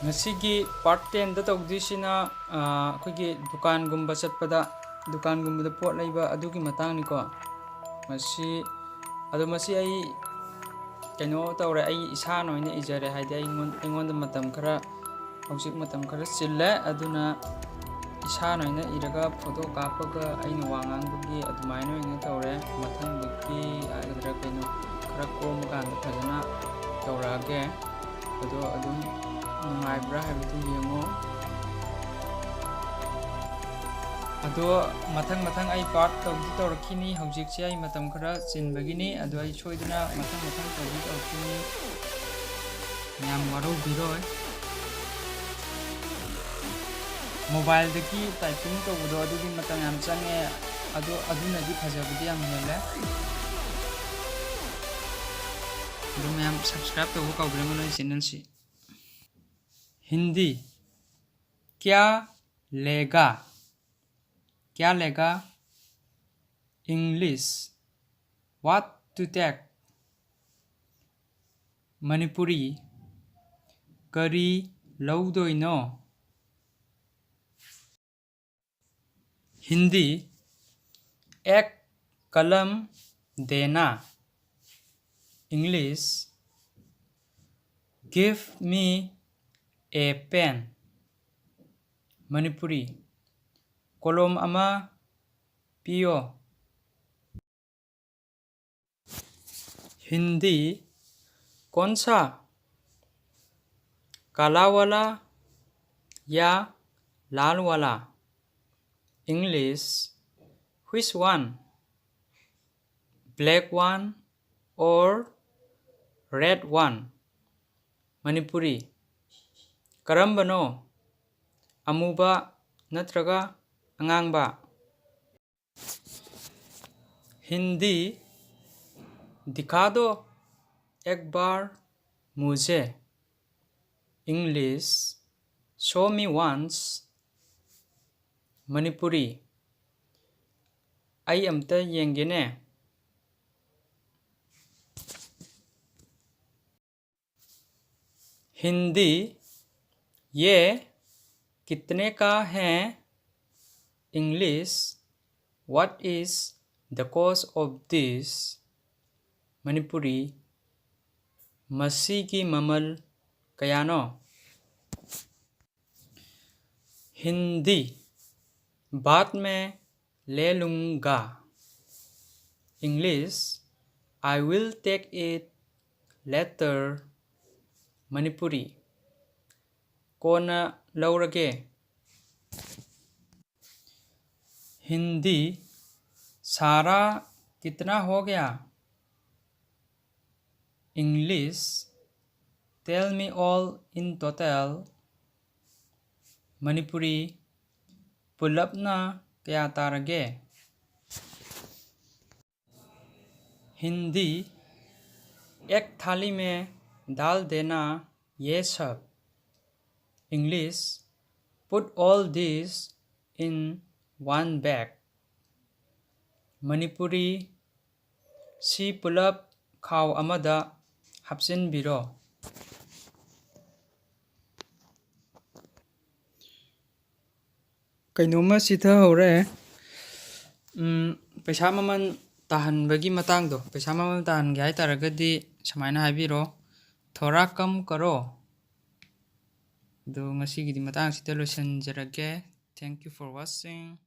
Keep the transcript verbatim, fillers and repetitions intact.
ꯉꯁꯤꯒꯤ part ten ꯗ ꯇꯧꯗꯣꯏꯁꯤꯅ, ꯑ, ꯑꯩꯈꯣꯏꯒꯤ ꯗꯨꯀꯥꯟꯒꯨꯝꯕ ꯆꯠꯄꯗ, ꯗꯨꯀꯥꯟꯒꯨꯝꯕꯗ ꯄꯣꯠ ꯂꯩꯕ ꯑꯗꯨꯒꯤ ꯃꯇꯥꯡꯅꯤꯀꯣ꯫ ꯃꯁꯤ, ꯑꯗꯣ ꯃꯁꯤ ꯑꯩ ꯀꯩꯅꯣ ꯇꯧꯔꯦ, ꯑꯩ ꯏꯁꯥꯅ ꯑꯣꯏꯅ ꯏꯖꯔꯦ, ꯍꯥꯏꯗꯤ ꯑꯩꯉꯣꯟ-, ꯑꯩꯉꯣꯟꯗ ꯃꯇꯝ ꯈꯔ, ꯍꯧꯖꯤꯛ ꯃꯇꯝ ꯈꯔ ꯆꯤꯜꯂꯦ, ꯑꯗꯨꯅ ꯏꯁꯥꯅ ꯑꯣꯏꯅ ꯏꯔꯒ ꯐꯣꯇꯣ ꯀꯥꯞꯄꯒ ꯑꯩꯅ ꯋꯥ ꯉꯥꯡꯕꯒꯤ ꯑꯗꯨꯃꯥꯏꯅ ꯑꯣꯏꯅ ꯇꯧꯔꯦ꯫ ꯃꯊꯪꯗꯒꯤ ꯍꯥꯏꯒꯗ꯭ꯔꯥ ꯀꯩꯅꯣ, ꯈꯔ ꯀꯣꯝꯕ ꯀꯥꯟꯗ ꯐꯖꯅ ꯇꯧꯔꯛꯑꯒꯦ꯫ ꯑꯗꯣ ꯑꯗꯨꯝ ꯅꯨꯡꯉꯥꯏꯕ꯭ꯔꯥ ꯍꯥꯏꯕꯗꯨ ꯌꯦꯡꯉꯣ꯫ ꯑꯗꯣ ꯃꯊꯪ ꯃꯊꯪ ꯑꯩ part ꯇꯧꯗꯤ ꯇꯧꯔꯛꯈꯤꯅꯤ꯫ ꯍꯧꯖꯤꯛꯁꯦ ꯑꯩ ꯃꯇꯝ ꯈꯔ ꯆꯤꯟꯕꯒꯤꯅꯤ꯫ ꯑꯗꯣ ꯑꯩ ꯁꯣꯏꯗꯅ ꯃꯊꯪ ꯃꯊꯪ ꯇꯧꯗꯤ ꯇꯧꯔꯛꯈꯤꯅꯤ꯫ ꯃꯌꯥꯝ ꯋꯥꯔꯧꯕꯤꯔꯣꯏ꯫ Mobile ꯗꯒꯤ typing ꯇꯧꯕꯗꯣ ꯑꯗꯨꯒꯤ ꯃꯇꯝ ꯌꯥꯝ ꯆꯪꯉꯦ꯫ ꯑꯗꯣ ꯑꯗꯨꯅꯗꯤ ꯐꯖꯕꯗꯤ ꯌꯥꯝ ꯍꯦꯜꯂꯦ꯫ ꯑꯗꯣ ꯃꯌꯥꯝ subscribe ꯇꯧꯕ ꯀꯥꯎꯕꯤꯔꯝꯒꯅꯨ ꯑꯩ channel ꯁꯤ꯫ हिंदी, क्या लेगा? क्या लेगा? English, what to take? Manipuri, ꯀꯔꯤ ꯂꯧꯗꯣꯏꯅꯣ? हिंदी, एक कलम देना। English, give me a pen। Manipuri, ꯀꯣꯂꯣꯝ ꯑꯃ ꯄꯤꯌꯣ꯫ हिंदी, कौन सा? काला वाला या लाल वाला? English, which one? Black one or red one? Manipuri, ꯀꯔꯝꯕꯅꯣ? ꯑꯃꯨꯕ ꯅꯠꯇ꯭ꯔꯒ ꯑꯉꯥꯡꯕ? हिंदी, दिखा दो एक बार मुझे। English, show me once। Manipuri, ꯑꯩ ꯑꯝꯇ ꯌꯦꯡꯒꯦꯅꯦ꯫ हिंदी, ये कितने का है? English, what is the cost of this? Manipuri, ꯃꯁꯤꯒꯤ ꯃꯃꯜ ꯀꯌꯥꯅꯣ? ꯍꯤꯟꯗꯤ, बाद में ले लूँगा। English, I will take it later. Manipuri, ꯀꯣꯟꯅ ꯂꯧꯔꯒꯦ꯫ ꯍꯤꯟꯗꯤ, सारा कितना हो गया? English, tell me all in total. Manipuri, ꯄꯨꯂꯞꯅ ꯀꯌꯥ ꯇꯥꯔꯒꯦ? hindi, ek thali mein dal dena ye sab. English, put all this in one bag. Manipuri, ꯁꯤ ꯄꯨꯂꯞ ꯈꯥꯎ ꯑꯃꯗ ꯍꯥꯞꯆꯤꯟꯕꯤꯔꯣ꯫ ꯀꯩꯅꯣꯝꯃ ꯆꯤꯊꯍꯧꯔꯦ꯫ ꯎꯝ, ꯄꯩꯁꯥ ꯃꯃꯜ ꯇꯥꯍꯟꯕꯒꯤ ꯃꯇꯥꯡꯗꯣ, ꯄꯩꯁꯥ ꯃꯃꯜ ꯇꯥꯍꯟꯒꯦ ꯍꯥꯏ ꯇꯥꯔꯒꯗꯤ ꯁꯨꯃꯥꯏꯅ ꯍꯥꯏꯕꯤꯔꯣ, थोड़ा कम करो꯫ ꯑꯗꯣ ꯉꯁꯤꯒꯤꯗꯤ ꯃꯇꯥꯡꯁꯤꯗ ꯂꯣꯏꯁꯤꯟꯖꯔꯒꯦ꯫ Thank you for watching.